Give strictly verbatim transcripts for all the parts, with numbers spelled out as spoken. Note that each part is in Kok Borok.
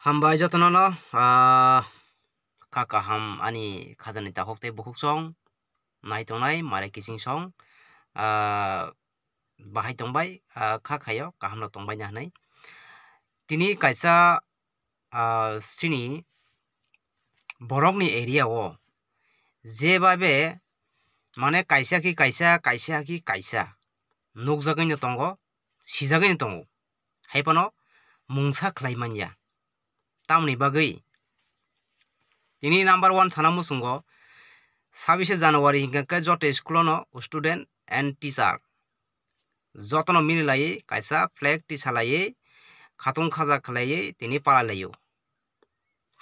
Hambai jotono no, ah, kha kaham ani khajani takhuk tei bukhuk song, nai tongnai mare kiching song, ah, bahai tongbai, ah, kha khayo kaham no tongbai na hinui. Tini kaisa, ah, sini borokni area o jebabe mane kaisa ki kaisa, kaisa ki kaisa nukjagwi no tongo, sijagwi no tongo. Hai phano mungsa khlai manya. Tamoni bagwi tini number one sana muchungo sabise January hinkhe joto school-o no student and teacher jotono mili laiwi kaisa flag tisa laiwi khatung khaja khlaiwi tini pala laio.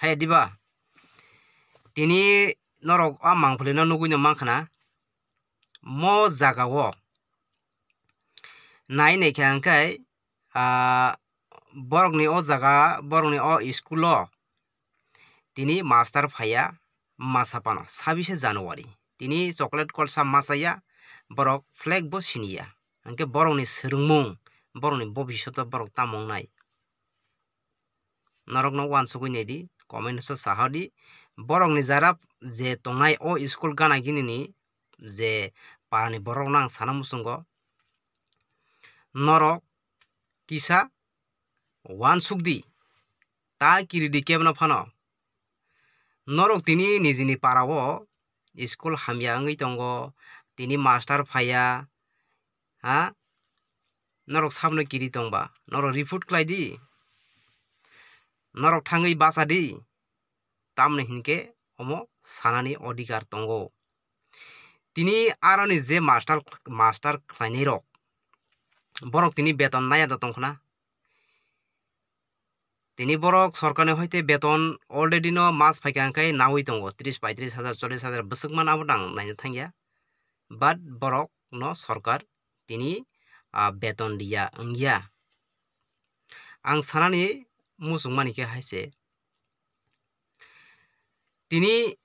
Hai diba? Tini norok a mangpili no nugwi no mankha na mo jaga o nai naikha hwnkhe, ah, borokni o jaga, borokni o school o tini master phaiya masa phano sabise January. Tini chocolate kolsa machaya, borok flag bo siniya. Hwnkhe borokni swrwngmung, borokni bobisyoto borok tamo wngnai? Norokno uansugwi naidi, comment o saha di. Borokni jara je tongnai o school gana ginini je parani borokno ang sana muchungo. Norok kisa uansuk di, ta kiri di kebno phano. Norok tini nijini para o school hamya wngwi tongo, tini master phaiya, ha? Norok sabno kiri tongba, norok report khlai di, norok thangwi bacha di, tamni hinkhe omo sanani odhikar tongo. Tini aroni je master, master khlainai rok, borok tini beton naiya da tongkhna. Tini borok sorkarni hoite beton already no mas phaikha hwnkhe nawi tongo, tris paitris hajar, chollis hajar bwswk man abo dang naina thangya. But borok no sorkar tini, ah, beton riya wngya. Ang sanani muchungmani khe hai se, tini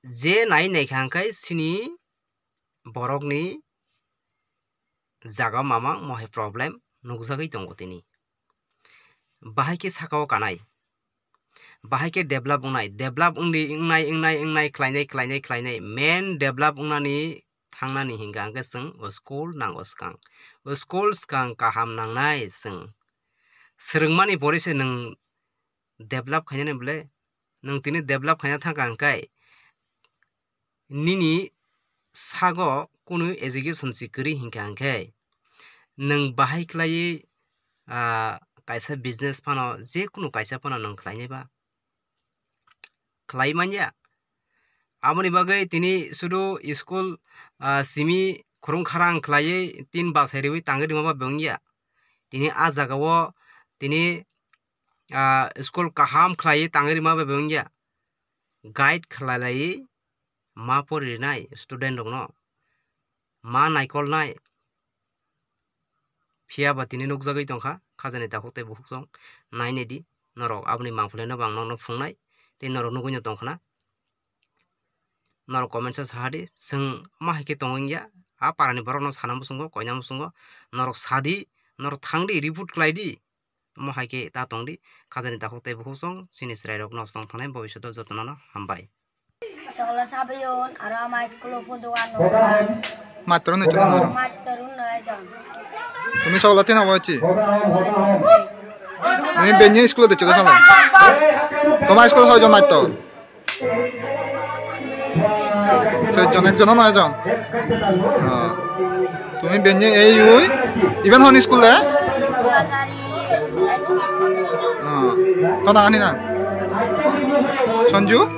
je nai naikha hwnkhe sini borokni jaga mamang mohai problem nukjagwi tongo tini. Bahai khe saka o kanai, bahai khe develop wngnai, develop wngdi, wngnai, wngnai, wngnai, khlainai, khlainai, khlainai, main develop wngnani thangnani hinkha hwnkhe chwng o school nango swkang. O school swkang kaham nangnai chwng. Swrwngmani pore se nwng develop khainani bwle? Nwng tini develop khaina thangkha hwnkhe nini sago kunu education si kwrwi hinkha hwnkhe nwng bahai khlaiwi, ah, kaisa business phano, je kunu kaisa phano nwng khlainai ba? Khlai manya. Aboni bagwi tini sudu school, ah, simi khurung kharang khlaiwi tin bachai riwi tangwi rima ba wngya. Tini a jaga o tini, ah, school kaham khlaiwi tangwi rima ba wngya. Guide khlai laiwi ma pori rinai student rokno, ma naikolnai. Phiya ba tini nukjagwi tongkha khajani takhuk tei bukhuk song. Nai naidi, norok aboni mangpholino bo ang nokno phungnai tei norok nugwino tongkhna. Norok comment o saha di, chwng omo hai khe tongo wngya, a parani borokno sana muchungo, koina muchungo, norok sadi, norok thangdi, report khlaidi. Omo hai khe ta tongdi, khajani takhuk tei bukhuk song, chini chwrairok nosto wng thangnai bobisyoto jotono no hambai. Sokla sabayon, aro ama school o photo ano. Matro no chwla naro. Matro no ejon. Tumi sokla thina wachi. Tumi benye school de chwla sala. Toma school hoi jon matro. Sejjon, ekjon na ejon? Ah. Tumi benye ei ui? Iben hon school de? Ah. Tona ani na? Sonju? Ah.